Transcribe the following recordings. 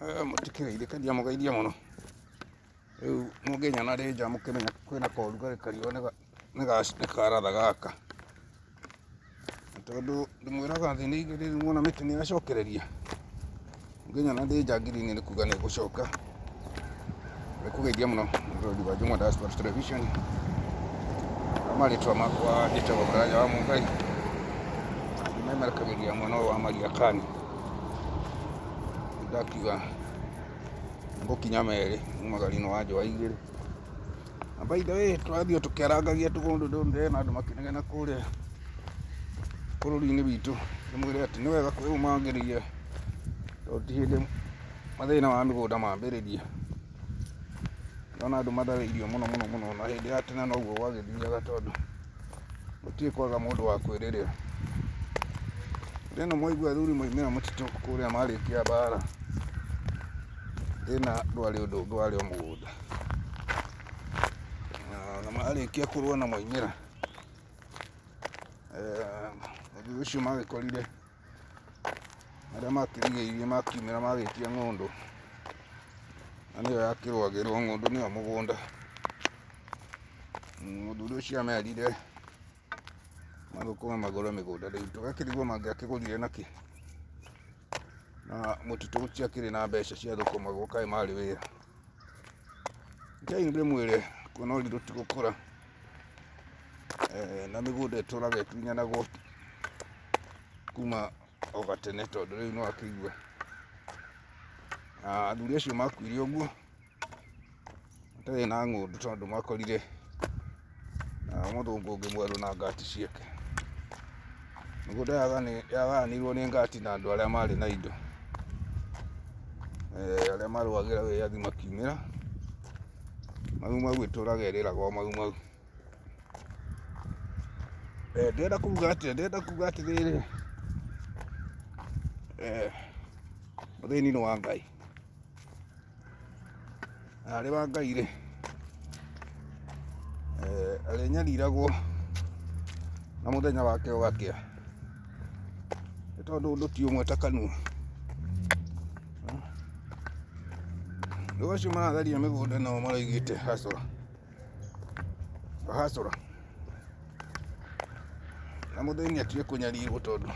Mũtikĩgeithĩke ndiamũgeithia mũno. Rĩu mũngĩnyona ndĩ nja mũkĩmenye kwĩna korugarĩ kariũa nĩ karatha gaka. Tondũ ndĩmwĩraga thĩ nĩ igĩrĩ rĩu mwona mĩtĩ nĩ yacokereria, mũngĩnyona ndĩ nja ngirini nĩ kuga nĩ ngũcoka. Nĩkũgeithia mũno mũrori wa Juma Diaspora Television. Na marĩtwa makwa njĩtagwo Karanja wa Mũngai. Ndĩmemerekagĩria mwena ũyũ wa Mariakani. Ndakiuga ngũkinya merĩ mumagari-inĩ wa njũa igĩrĩ. Na by the way tũrathiĩ o tũkĩarangagia tũgũndũ ndĩrona andũ makĩnegena kũrĩa bũrũri-inĩ witũ. Ndĩmwĩre atĩ nĩ wega kwĩyũmagĩrĩria tondũ ti hĩndĩ mathĩna ma mĩgũnda mambĩrĩria. Ndĩrona andũ matharĩirio mũno mũno mũno na hĩndĩ ya tene noguo gwagĩthiaga tondũ gũtirĩ kwaga mũndũ wa kwĩrĩrĩra. Rĩno mwaigua athuri maumĩra mũtitũ kũrĩa marĩkia mbara, thĩna ndwarĩ ũndũ ũngĩ warĩ o mũgũnda. Na marĩkia kũrũa na maumĩra, mũthuri ũcio magĩkorire arĩa makĩrigĩirie makiumĩra magĩtia ng'ũndũ, na nĩyo yakĩrũagĩrwo ng'ũndũ nĩyo mũgũnda. Mũthuri ũcio amerire mathũkũme magũre mĩgũnda rĩu tũgakĩrigwo mangĩakĩgũrire nakĩ na mũtitũ gũtiakĩrĩ na mbeca ciathũkũmagwo kaĩ marĩ wĩra. Rekei ndĩmwĩre kuona ũrirũ ti gũkũra na mĩgũnda ĩtũraga ĩtunyanagwo kuma o gatene tondũ rĩu nĩwakĩigua athuri acio makuire ũguo matarĩ na ng'ũndũ tondũ makorire mũthũngũ ũngĩ mwerũ na ngati ciake. Mĩgũnda yagayanirwo nĩ ngati na andũ arĩa marĩ na indo, arĩa marũagĩra wĩyathi makiumĩra, Mau Mau ĩtũraga ĩrĩraga o Mau Mau. Ndĩrenda kuga atĩa? Ndĩrenda kuga atĩrĩrĩ, ũthĩni nĩ wa Ngai. Na arĩ wa Ngai rĩ, arĩnyariragwo na mũthenya wake ũgakĩa. Nĩ tondũ ũndũ ti ũmwe ta kanua. Rĩu acio maratharia mĩgũnda nao maraigĩte hacũra. Hacũra. Na mũthĩni atige kũnyarirwo tondũ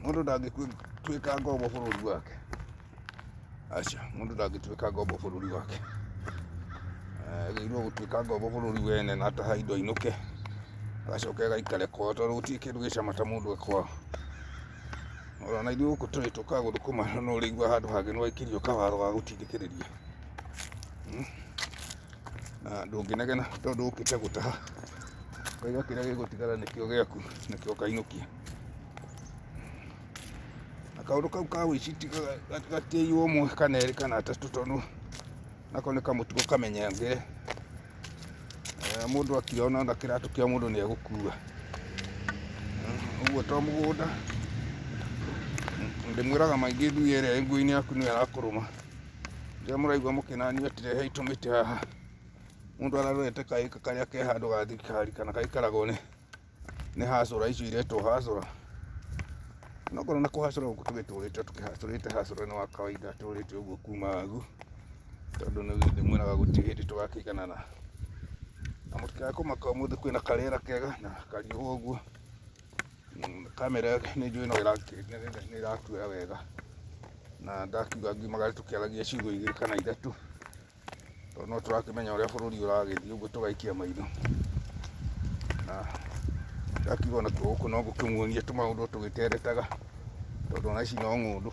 mũndũ ndangĩtuĩka ngombo bũrũri wake. Aca, mũndũ ndangĩtuĩka ngombo bũrũri wake. Agĩrĩirwo gũtuĩka ngombo bũrũri wene na ataha indo ainũke, agacoke agaikare kwao tondũ gũtirĩ kĩndũ gĩ cama ta mũndũ e kwao. Ona ithuĩ gũkũ tũrĩ tũkaga gũthũkũma no ũrĩigua handũ hangĩ nĩ waikĩrio kawatho ga gũtindĩkĩrĩria. Na ndũngĩnegena tondũ ũkĩte gũtaha, ũkauga kĩrĩa gĩgũtigara nĩkĩo gĩaku, nĩkĩo ũkainũkia. Na kaũndũ kau ka ũici gatiaiywo ũmwe kana erĩ kana atatũ tondũ nako nĩ kamũtugo kamenyangĩre. Mũndũ akĩona ona kĩratũ kĩa mũndũ nĩ egũkua. Ũguo to mũgũnda, ndĩmwĩraga maingĩ ndui ĩrĩa ĩ nguo-inĩ yaku nĩyo ĩrakũrũma. Rĩrĩa mũraigua mũkĩnanio atĩ rehei tũmĩtĩ haha, mũndũ ararorete kaĩka karĩa ke handũ ga thirikari kana gaikaragwo nĩ nĩ hacũra icio iretwo hacũra. No korwo na kũhacũra gũkũ tũgĩtũrĩte tũkĩhacũrĩte hacũra nĩ wa kawaida tũrĩte ũguo kuma agu, tondũ nĩ ndĩmwĩraga gũtirĩ hĩndĩ tũgakĩiganana. Na mũtikae kũmaka ũmũthĩ kwĩna karĩera kega na kariũa ũguo, kamera nĩ njũĩ no nĩ ĩratuoya wega, na ndakiuga ngiumagare tũkĩaragia ciugo igĩrĩ kana ithatũ. Tondũ no tũrakĩmenya ũrĩa bũrũri ũragĩthiĩ ũguo tũgaikia maitho. Na ndakiuga onakuo gũkũ no ngũkĩmuonie tũmaũndũ tũgĩteretaga, tondũ ona ici no ng'ũndũ.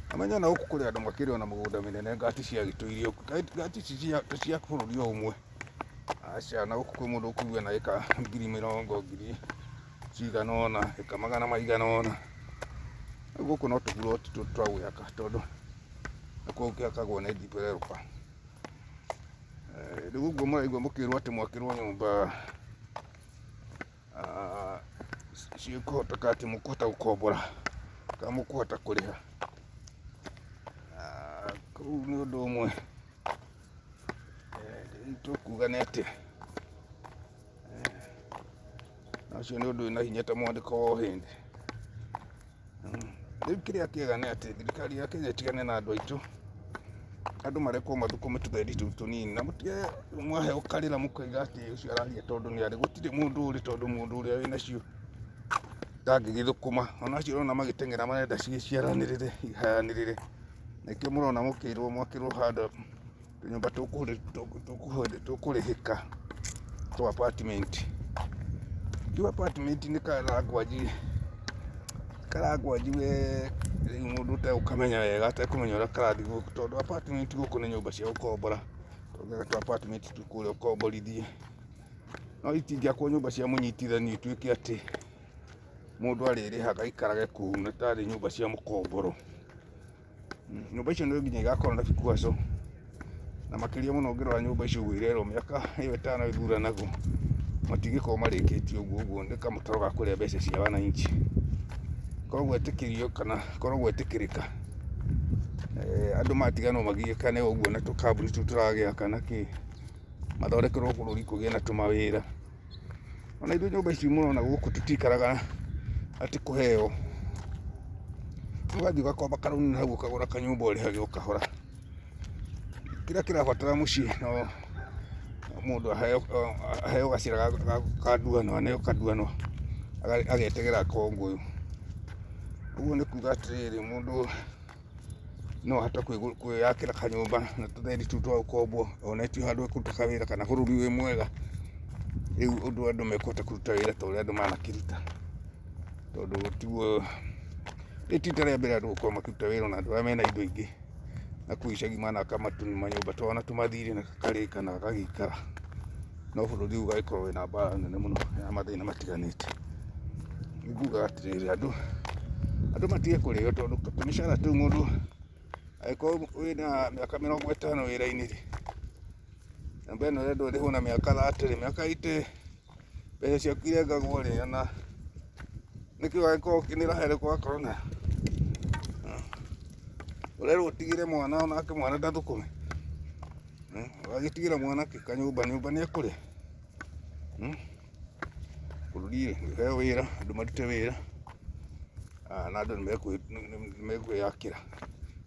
Na menye ona gũkũ kũrĩ andũ makĩrĩ ona mĩgũnda mĩnene ngati ciagĩtũire ũguo. Ngati ici ti cia bũrũri o ũmwe, aca na gũkũ kwĩ mũndũ ũkũigua ena ĩka ngiri mĩrongo, ngiri cigana ũna, ĩka magana maigana ũna. Rĩu gũkũ no tũburoti tũtũ twa gwĩaka tondũ nakuo gũkĩakagwo nĩ developer. Rĩu ũguo mũraigua mũkĩrwo atĩ mwakĩrwo nyũmba cikũhoteka atĩ mũkũhota gũkombora kana mũkũhota kũrĩha, kũu nĩ ũndũ ũmwe tũkuga nĩ atĩ na ũcio nĩ ũndũ wĩna hinya ta mwandĩko wa ũhĩndĩ. Rĩu kĩrĩa kĩega nĩ atĩ thirikari ya Kenya ĩtigane na andũ aitũ, andũ marekwo mathũkũme tũthendi tũu tũnini, na mũtige mwaheo karĩra mũkoiga atĩ ũcio araria tondũ nĩ arĩ. Gũtirĩ mũndũ ũrĩ tondũ mũndũ ũrĩa wĩnacio ndangĩgĩthũkũma. Ona acio ũrona magĩteng'era marenda cigĩciaranĩrĩre ihayanĩrĩre. Nĩkĩo mũrona mũkĩrwo mwakĩrwo handũ tũnyũmba tũkũrĩhĩka twa apartment. Rĩu apartment nĩ karangwanji, karangwanji we rĩu mũndũ ũtegũkamenya wega atekũmenya ũrĩa karathiĩ gũkũ, tondũ apartment gũkũ nĩ nyũmba cia gũkombora, ũngĩaga tũ apartment tũu kũrĩa ũkomborithie. No itingĩakwo nyũmba cia mũnyitithanio ituĩke atĩ mũndũ arĩrĩhaga aikarage kũu na tarĩ nyũmba cia mũkomboro. Nyũmba icio no nginya igakorwo na vikwazo, na makĩria mũno ũngĩrora nyũmba icio ũguo irerwo mĩaka ĩyo ĩtano ĩthuranagwo matingĩkorwo marĩkĩtie ũguo, ũguo nĩ kamũtaro ga kũrĩa mbeca cia wananchi. Korwo gwetĩkĩrio kana korwo gwetĩkĩrĩka, andũ matiganwo magiĩkane ũguo na tũkambuni tũu tũragĩaka na kĩ, mathondekerwo bũrũri kũgĩe na tũmawĩra. Ona ithuĩ nyũmba ici mũrona gũkũ tũtikaraga atĩ kũheo, ũgathiĩ ũgakomba karũni na hau ũkagũra kanyũmba ũrĩhage o kahora. Kĩrĩa kĩrabatara mũciĩ no mũndũ aheo gacĩra ka nduano, aneo kanduano agetegera kongũyũ. Ũguo nĩ kuga atĩrĩrĩ, mũndũ no ahote kwĩyakĩra kanyũmba na tũthendi tũu twa gũkombwo onetio handũ ekũruta kawĩra kana bũrũri wĩ mwega, rĩu ũndũ andũ mekũhota kũruta wĩra ta ũrĩa andũ manakĩruta, tondũ tiguo rĩrĩ ti rita rĩa mbere andũ gũkorwo makĩruta wĩra ona andũ arĩa mena indo ingĩ na kũu icagi manaka manyũmba twao na tũmathirĩ na gakarĩka na gagagĩikara, no bũrũri ũyũ ũgagĩkorwo wĩna mbara nene mũno ya mathĩna matiganĩte. Nĩ nguga atĩrĩrĩ, andũ matige kũrĩo tondũ tũmĩcara tũu mũndũ angĩkorwo wĩna mĩaka 50 wĩra-inĩ rĩ, nyũmba ĩno ĩrendwo ĩrĩhwo na mĩaka 30 rĩ, mĩaka 80 mbeca ciaku irengagwo rĩ, ona nĩkĩo angĩkorwo nĩ ũraherwo ũgakorwo na ũrerwo ũtigĩre mwana onake mwana ndathũkũme, ũgagĩtigĩra mwana kĩ kanyũmba, nyũmba nĩ ekũrĩa? Bũrũri rĩ, ũheo wĩra, andũ marute wĩra, na andũ nĩ mekwĩyakĩra.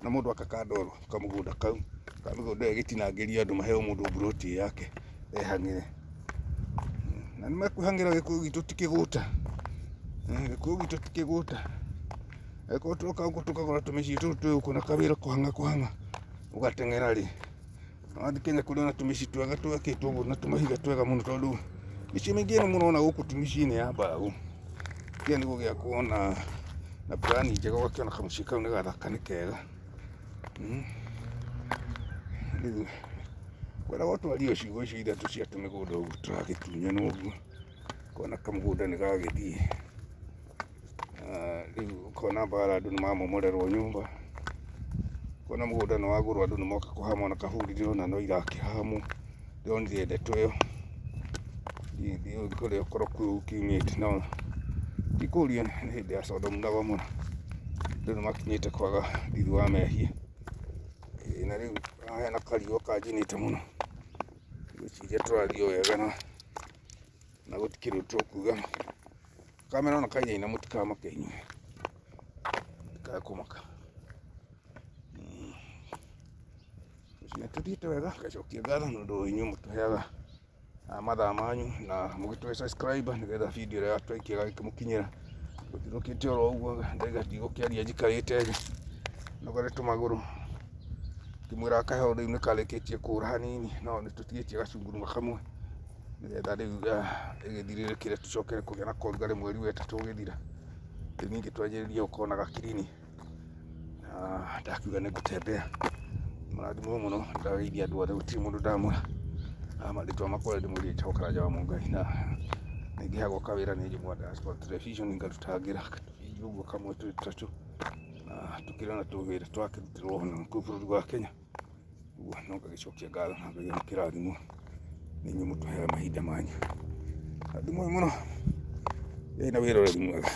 Na mũndũ aka kandoro kamũgũnda kau, ka mĩgũnda ĩyo ĩgĩtinangĩrio andũ maheo mũndũ mburoti ĩ yake ehang'ĩre. Na nĩ mekwĩhang'ĩra Gĩkũyũ gitũ ti kĩgũta, Gĩkũyũ gitũ ti kĩgũta. Angĩkorwo tuoka gũkũ tũkagũra tũmĩciĩ tũtũ twĩ gũkũ na kawĩra kũhang'a kũhang'a ũgateng'era rĩ, wathiĩ Kenya kũrĩ ona tũmĩciĩ twega twakĩtwo ũguo na tũmahiga twega mũno, tondũ mĩciĩ mĩingĩ ĩno mũrona gũkũ ti mĩciĩ-inĩ ya mbaũ. Kĩo nĩ gũgĩakwo na plan njega ũgakĩona kamũciĩ kau nĩ gathaka nĩ kega. Rĩu ngwendaga twarie o ciugo icio ithatũ cia tũmĩgũnda ũguo tũragĩtunyana ũguo, ũkona kamũgũnda nĩ gagĩthiĩ. Rĩu ũkona mbara andũ nĩ mamomorerwo nyũmba, ũkona mũgũnda nĩ wagũrwo andũ nĩ moka kũhamwo na kaburi ndĩrona no irakĩhamwo, ndĩronire ndeto ĩyo, ndiũĩ kũrĩa ũkoroku ũyũ ũkiumĩte no ndikũria nĩ hĩndĩ ya Sodomu na Gomora, andũ nĩ makinyĩte kwaga thithi wa mehia. Na rĩu haha hena kariũa kanjinĩte mũno, ngwĩciria tũrathiĩ o wega na gũtikĩrĩ ũndũ tũkuga. Kamera ona kainaina mũtikamake inyuĩ, mũtikae kũmaka. Ngwĩciria tũthiĩte wega, ngacokia ngatho nĩ ũndũ wa inyuĩ mũtũheaga mathaa manyu na mũgĩtũhe subscribe nĩgetha video ĩrĩa twaikia ĩgagĩkĩmũkinyĩra. Tũthirũkĩte oro ũguo ndaiga ndigũkĩaria njikarĩte thĩ nogore tũmagũrũ, ngĩmwĩra kaheho rĩu nĩ karĩkĩtie kũra hanini no nĩ tũtigĩtie gacunguruma kamwe nĩgetha rĩu ĩgĩthirĩrĩkĩre tũcoke kũgĩa na korugarĩ mweri wa ĩtatũ ũgĩthira. Rĩu ningĩ twanjĩrĩrie gũkorwo na gakirini na ndakiuga nĩ ngũtembea. Mũrathimwo mũno, ndageithia andũ othe gũtirĩ mũndũ ndamũra marĩtwa makwa ndĩmwĩrire njĩtagwo Karanja wa Mũngai na nĩngĩheagwo kawĩra nĩ Njũng'wa Diaspora Television ngarutangĩra tũbindiũ ũguo kamwe twĩ tũtatũ na tũkĩrĩ na tũwĩra twakĩrutĩrwo na kũu bũrũri wa Kenya. Ũguo no ngagĩcokia ngatho na Ngai amũkĩrathimwo nĩ inyuĩ mũtũheaga mahinda manyu. Rathimwoi mũno, gĩai na wĩroreri mwega.